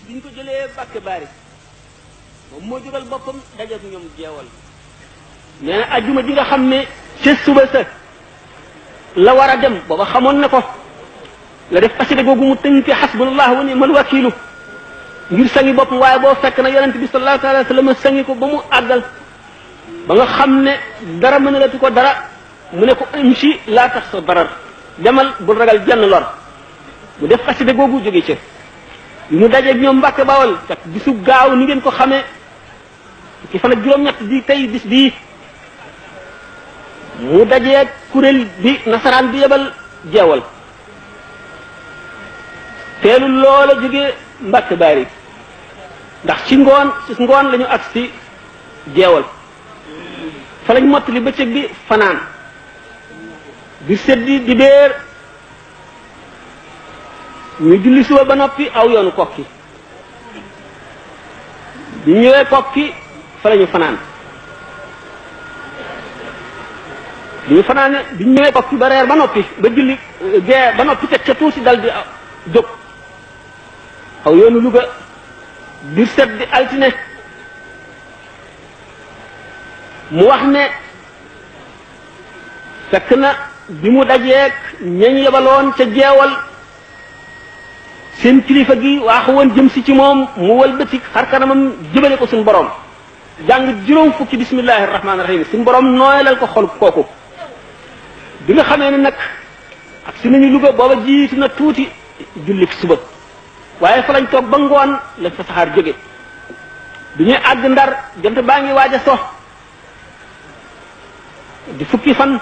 biñ ko jëlee Mbàkke Baari moom moo jógal boppam dajeek ñoom jeewal nee na ajjuma ji nga xam ne ca suba sa la war a dem booba xamoon na ko la def xasida googu mu tënke xasbunallah wa ni'mal wakiilu ngir sangi boppam waaye boo fekk na yonent bi sallallahu alayhi wa sallam sangi ko ba mu àggal ba nga xam ne dara mënalatu ko dara mu ne ko imshi laa tax sa darar demal bul ragal jenn lor mu def xasida googu jóge ca yu mu dajeeg ñoom Mbàkke Bawol kat bisu gaaw ni ngeen ko xamee ci fan ak juróom-ñett di tey bis bii mu dajeeg kuréel bi nasaraan bi yebal jeewal teelu loola jóge Mbàkke Baari ndax ci ngoon lañu agsi si jeewal fa lañ mottali bëccëg bi fanaan di seddi di béer ñu julli suba ba noppi aw yoonu kokki bi ñëwee kokki fa lañu fanaan bi ñu fanaane bi ñu ñëwee kokki ba reer ba noppi ba julli gee ba noppi teg ca tuuti dal di jóg aw yoonu Luga di set di altine mu wax ne fekk na bi mu dajeek ñañ yebaloon ca jeewal seen kilifa gi waaxu woon jëm si ci moom mu wëlbati xar kanamam jëmale ko suñu borom jàng juróom fukki bismillahi rahmaani rahim suñu borom nooyalal ko xol kooku bi nga xamee ne nag ak si nañu Luga booba jiitu na tuuti jullik suba waaye fa lañ toog ba ngoon lañ fa saxaar jóge du ñuy àgg Ndar jant baa ngi waaj a so di fukki fan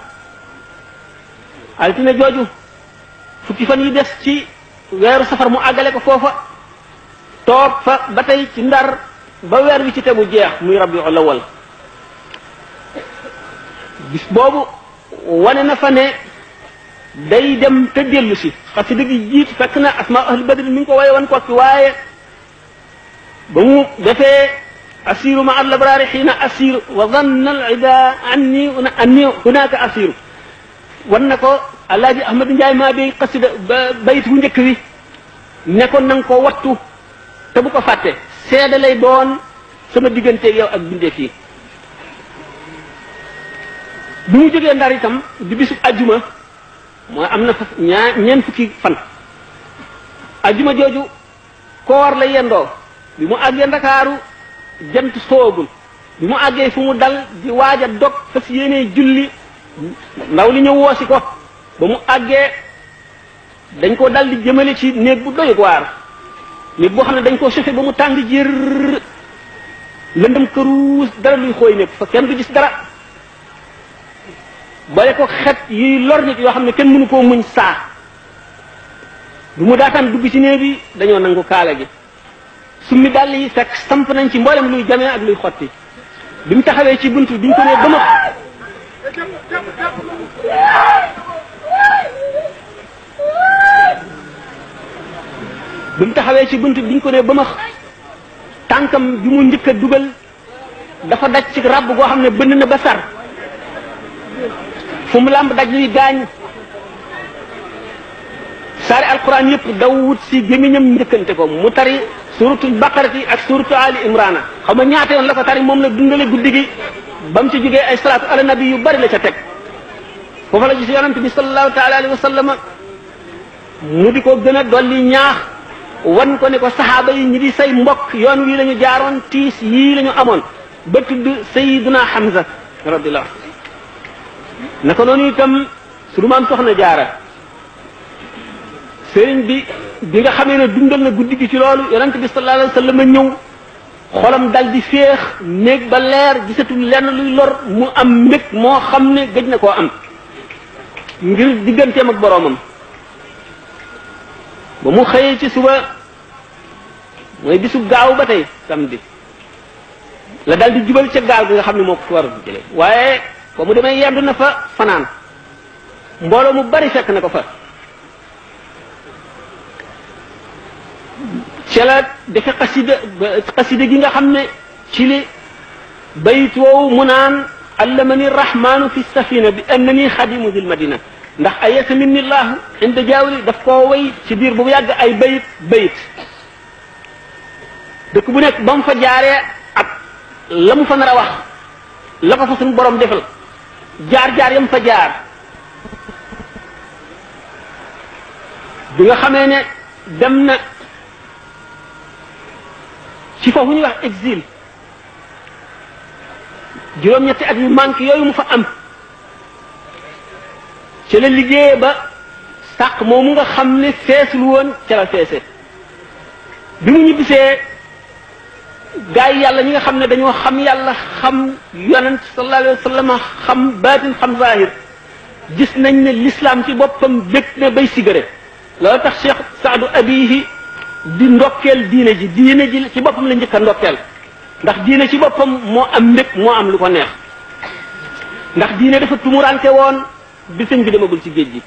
altine jooju fukki fan yi des ci weeru safar mu àggale ko foofa toog fa ba tey ci Ndar ba weer wi ci tegu jeex muy Rabiul Awwal bis boobu wane na fa ne day dem te dellu si xasida gi jiitu fekk na asma ahli badri mi ngi ko waye woon kokki waaye ba mu defee asiru ma al abrari xiina asiru wa danna al ida anni hunaka asiru wan na ko alaaji ahmad njaay maa bay xasida bayit bu njëkk wi ne ko nanga ko wattu te bu ko fàtte seede lay doon sama digganteeg yow ak bindeef yi bi mu jógee Ndar itam di bisub ajjuma mooy am na fa ñeent fukki fan ajjuma jooju koor la yendoo bi mu àggee Ndakaaru jant soogul bi mu àggee fu mu dal di waaj a dog fas yéenee julli ndaw li ñëw woosi ko ba mu àggee dañ ko dal di jëmale ci néeg bu doy waar néeg boo xam ne dañ koo chauffé ba mu tàng jër lëndëm këruus dara luy xooy nekk fa kenn du gis dara boole ko xet yuy lor nit yoo xam ne kenn mënu koo muñ saa bu mu daataan dugg ci néeg bi dañoo nangu kaala gi summi dàll yi fekk samp nañ ci mboolem luy jamee ak luy xotti bi mu taxawee ci bunt bi ñu ko nee ba ma bi mu taxawee ci bunt bi ñu ko nee ba ma tànkam bi mu njëkk a dugal dafa daj ci ràbb goo xam ne bënn na ba sar fu mu làmb daj luy gaañ saari alquran yëpp daw wut si gémmiñam njëkkante ko mu tari suratul baqarati ak suratu ali imrana xam nga ñaata yoon la ko tari moom la dundale guddi gi ba mu ci jógee ay salaatu ala nabi yu bari la ca teg foofa la gis yonante bi sallallahu taala alayhi wa sallam mu di ko gën a dolli ñaax wan ko ne ko saxaaba yi ñi di say mbokk yoon wii la ñu jaaroon tiis yii la ñu amoon ba tudd sayiduna Hamza radiyallahu naka noonu itam sunu maam soxna jaara sëriñ bi nga xamee ne dundal na guddi gi ci loolu yonent bi sallallahu alayhi wa sallam ñëw xolam dal di féex néeg ba leer gisatul lenn luy lor mu am mbég moo xam ne gëj na koo am ngir digganteem ak boroomam ba mu xëyee ci suba mooy bisu gaaw ba tey samedi la dal di jubal ca gaal gi nga xam ne moo ko war a jëlee waaye ba mu demee yendu na fa fanaan mbooloo mu bari fekk na ko fa ci la defe xasida gi nga xam ne ci li bayit woowu mu naan allamani rahmanu fi safina bi annani xadimu dil madina ndax ayasa minni llahu inda jaawli daf koo way ci biir bu yàgg ay bayit dëkk bu nekk ba mu fa jaaree ak la mu fa nar a wax la ko fa suñu borom defal jaar-jaar yam fa jaar bi nga xamee ne dem na ci foofu ñuy wax exil juróom-ñetti at yu manqué yooyu mu fa am ci la liggéey ba sàq moomu nga xam ne feesul woon ca la feese bi mu ñibbisee gaa yi yàlla ñi nga xam ne dañoo xam yàlla xam yonent sallallahu alayhi wa sallam xam baatin xam zahir gis nañ ne l'islam ci boppam bég na bay sigare loolu tax Cheikh Saadu Abihi di ndokkeel diine ji ci boppam la njëkk a ndokkeel ndax diine ci boppam moo am mbég moo am lu ko neex ndax diine dafa tumurante woon bi sëñ bi demagul ci géej gi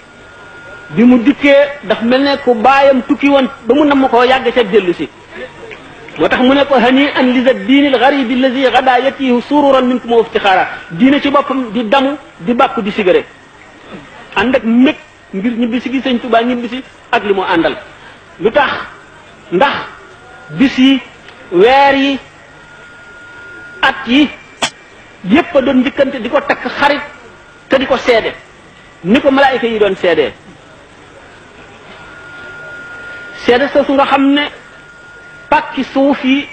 bi mu dikkee daf mel ne ku baayam tukki woon ba mu namm koo yàgg ca dellu si moo tax mu ne ko hani an lisa diinil garibi allazi gada yatihu sururan minkum wa iftixaara diine ci boppam di damu di bàkku di sigare ànd ak mbég ngir ñibbisi gi sëñ Tuubaa ñibbisi ak li mu àndal lu tax ndax bis yi weer yi at yi yépp a doon njëkkante di ko takk xarit te di ko seede ni ko malaayika yi doon seedee seede soosu nga xam ne pàkki suuf yi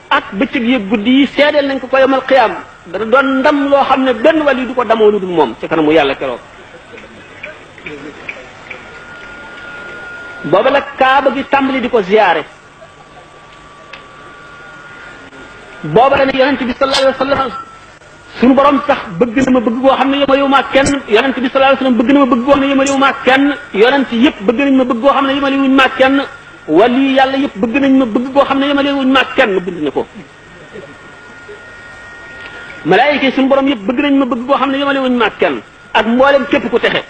ak bëccëg yi guddi yi seedeel nañ ko yomal xiyaam dana doon ndam loo xam ne benn wàll yi du ko damoo lu dul moom ci kanamu yàlla keroog booba la kaaba gi tàmbali di ko ziyaare booba la ne yonent bi sallallahu alayhi wa sallam suñu borom sax bëgg na ma bëgg goo xam ne yemalewu ma kenn yonent bi sallallahu alayhi wa sallam bëgg na ma bëgg goo xam ne yemalewu ma kenn yonent yëpp bëgg nañ ma bëgg goo xam ne yemalewuñ ma kenn wali yàlla yëpp bëgg nañ ma bëgg goo xam ne yemalewuñ ma kenn bind na ko malaayika suñu borom yëpp bëgg nañ ma bëgg goo xam ne yemalewuñ ma kenn ak mboolem képp ku texe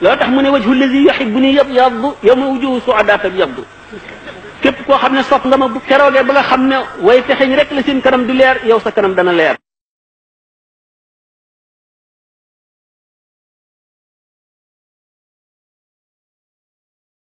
loolu tax mu ne wajhu allazi yuhibbuni yabyaddu yawma wujuhu su'ada tabyaddu képp koo xam ne sopp nga ma bu keroogee ba nga xam ne way texeñ rek la seen kanam di leer yow sa kanam dana leer